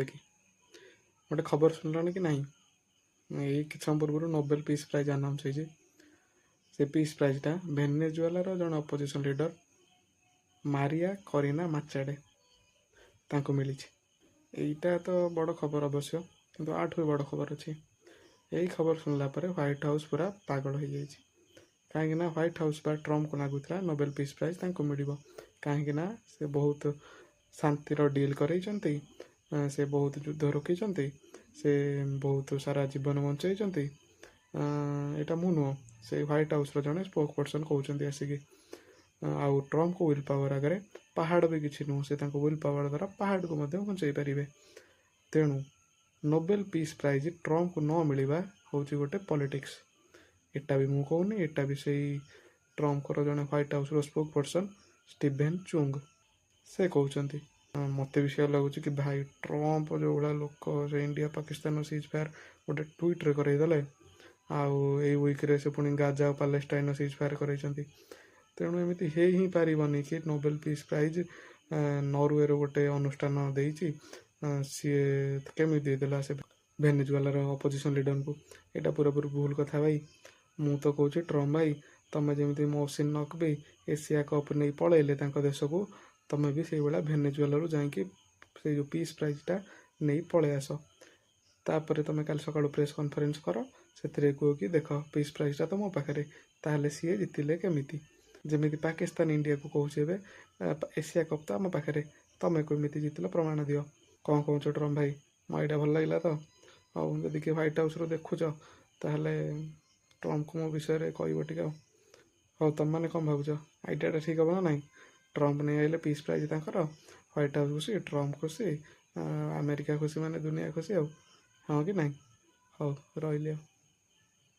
କି ଗୋଟେ ଖବର ଶୁଣିଲଣି କି ନାହିଁ? ଏଇ କିଛି ସମୟ ପୂର୍ବରୁ ନୋବେଲ ପିସ୍ ପ୍ରାଇଜ୍ ଆନାଉନ୍ସ ହେଇଛି। ସେ ପିସ୍ ପ୍ରାଇଜ୍ଟା ଭେନେଜୁଏଲାର ଜଣେ ଅପୋଜିସନ୍ ଲିଡର ମାରିଆ କରିନା ମାଚାଡେ, ତାଙ୍କୁ ମିଳିଛି। ଏଇଟା ତ ବଡ଼ ଖବର ଅବଶ୍ୟ, କିନ୍ତୁ ୟାଠୁ ବି ବଡ଼ ଖବର ଅଛି। ଏଇ ଖବର ଶୁଣିଲା ପରେ ହ୍ୱାଇଟ୍ ହାଉସ୍ ପୁରା ପାଗଳ ହେଇଯାଇଛି। କାହିଁକିନା ହ୍ୱାଇଟ୍ ହାଉସ୍ ବା ଟ୍ରମ୍ପକୁ ଲାଗୁଥିଲା ନୋବେଲ ପିସ୍ ପ୍ରାଇଜ୍ ତାଙ୍କୁ ମିଳିବ, କାହିଁକିନା ସେ ବହୁତ ଶାନ୍ତିର ଡିଲ୍ କରେଇଛନ୍ତି, ସେ ବହୁତ ଯୁଦ୍ଧ ରୋକିଛନ୍ତି, ସେ ବହୁତ ସାରା ଜୀବନ ବଞ୍ଚେଇଛନ୍ତି। ଏଇଟା ମୁଁ ନୁହଁ, ସେ ହ୍ୱାଇଟ୍ ହାଉସ୍ର ଜଣେ ସ୍ପୋକ୍ ପର୍ସନ୍ କହୁଛନ୍ତି ଆସିକି। ଆଉ ଟ୍ରମ୍ପଙ୍କ will power ଆଗରେ ପାହାଡ଼ ବି କିଛି ନୁହଁ। ସେ ତାଙ୍କ will power ଦ୍ୱାରା ପାହାଡ଼କୁ ମଧ୍ୟ ବଞ୍ଚେଇ ପାରିବେ। ତେଣୁ ନୋବେଲ ପିସ୍ ପ୍ରାଇଜ୍ ଟ୍ରମ୍ପକୁ ନ ମିଳିବା ହେଉଛି ଗୋଟେ ପଲିଟିକ୍ସ। ଏଟା ବି ମୁଁ କହୁନି, ଏଟା ବି ସେଇ ଟ୍ରମ୍ପଙ୍କର ଜଣେ ହ୍ୱାଇଟ୍ ହାଉସ୍ର ସ୍ପୋକ୍ ପର୍ସନ୍ ଷ୍ଟିଭେନ୍ ଚୁଙ୍ଗ, ସେ କହୁଛନ୍ତି। ମୋତେ ବି ସେୟା ଲାଗୁଛି କି ଭାଇ, ଟ୍ରମ୍ପ ଯେଉଁ ଭଳିଆ ଲୋକ, ସେ ଇଣ୍ଡିଆ ପାକିସ୍ତାନ ସିଜ୍ ଫାୟାର୍ ଗୋଟେ ଟ୍ୱିଟ୍ରେ କରେଇଦେଲେ, ଆଉ ଏଇ ୱିକ୍ରେ ସେ ପୁଣି ଗାଜା ଆଉ ପାଲେଷ୍ଟାଇନ୍ର ସିଜ୍ ଫାୟାର୍ କରେଇଛନ୍ତି। ତେଣୁ ଏମିତି ହେଇ ହିଁ ପାରିବନି କି ନୋବେଲ ପିସ୍ ପ୍ରାଇଜ୍ ନରୱେର ଗୋଟେ ଅନୁଷ୍ଠାନ ଦେଇଛି, ସିଏ କେମିତି ଦେଇଦେଲା ସେ ଭେନେଜୁଏଲାର ଅପୋଜିସନ୍ ଲିଡରଙ୍କୁ? ଏଇଟା ପୁରାପୁରି ଭୁଲ କଥା ଭାଇ। ମୁଁ ତ କହୁଛି ଟ୍ରମ୍ପ ଭାଇ, ତମେ ଯେମିତି ମୌସିନ ନକଭି ଏସିଆ କପ୍ ନେଇ ପଳେଇଲେ ତାଙ୍କ ଦେଶକୁ, ତମେ ବି ସେଇଭଳିଆ ଭେନେଜୁଏଲାରୁ ଯାଇକି ସେଇ ଯେଉଁ ପିସ୍ ପ୍ରାଇଜ୍ଟା ନେଇ ପଳେଇ ଆସ। ତାପରେ ତମେ କାଲି ସକାଳୁ ପ୍ରେସ୍ କନଫରେନ୍ସ କର, ସେଥିରେ କୁହ କି ଦେଖ, ପିସ୍ ପ୍ରାଇଜ୍ଟା ତ ମୋ ପାଖରେ, ତାହେଲେ ସିଏ ଜିତିଲେ କେମିତି? ଯେମିତି ପାକିସ୍ତାନ ଇଣ୍ଡିଆକୁ କହୁଛି ଏବେ, ଏସିଆ କପ୍ ତ ଆମ ପାଖରେ, ତମେ କେମିତି ଜିତିଲ ପ୍ରମାଣ ଦିଅ। କ'ଣ କହୁଛ ଟ୍ରମ୍ପ ଭାଇ, ମୋ ଆଇଡ଼ିଆ ଭଲ ଲାଗିଲା ତ? ହଉ, ଯଦି କିଏ ହ୍ୱାଇଟ୍ ହାଉସ୍ରୁ ଦେଖୁଛ, ତାହେଲେ ଟ୍ରମ୍ପକୁ ମୋ ବିଷୟରେ କହିବ ଟିକେ। ଆଉ ହଉ, ତମମାନେ କ'ଣ ଭାବୁଛ, ଆଇଡ଼ିଆଟା ଠିକ୍ ହେବ ନା ନାହିଁ? ଟ୍ରମ୍ପ ନେଇ ଆଇଲେ ପିସ୍ ପ୍ରାଇଜ୍ ତାଙ୍କର, ହ୍ୱାଇଟ୍ ହାଉସ୍ ଖୁସି, ଟ୍ରମ୍ପ ଖୁସି, ଆମେରିକା ଖୁସି, ମାନେ ଦୁନିଆ ଖୁସି। ଆଉ ହଁ କି ନାହିଁ? ହଉ, ରହିଲି ଆଉ।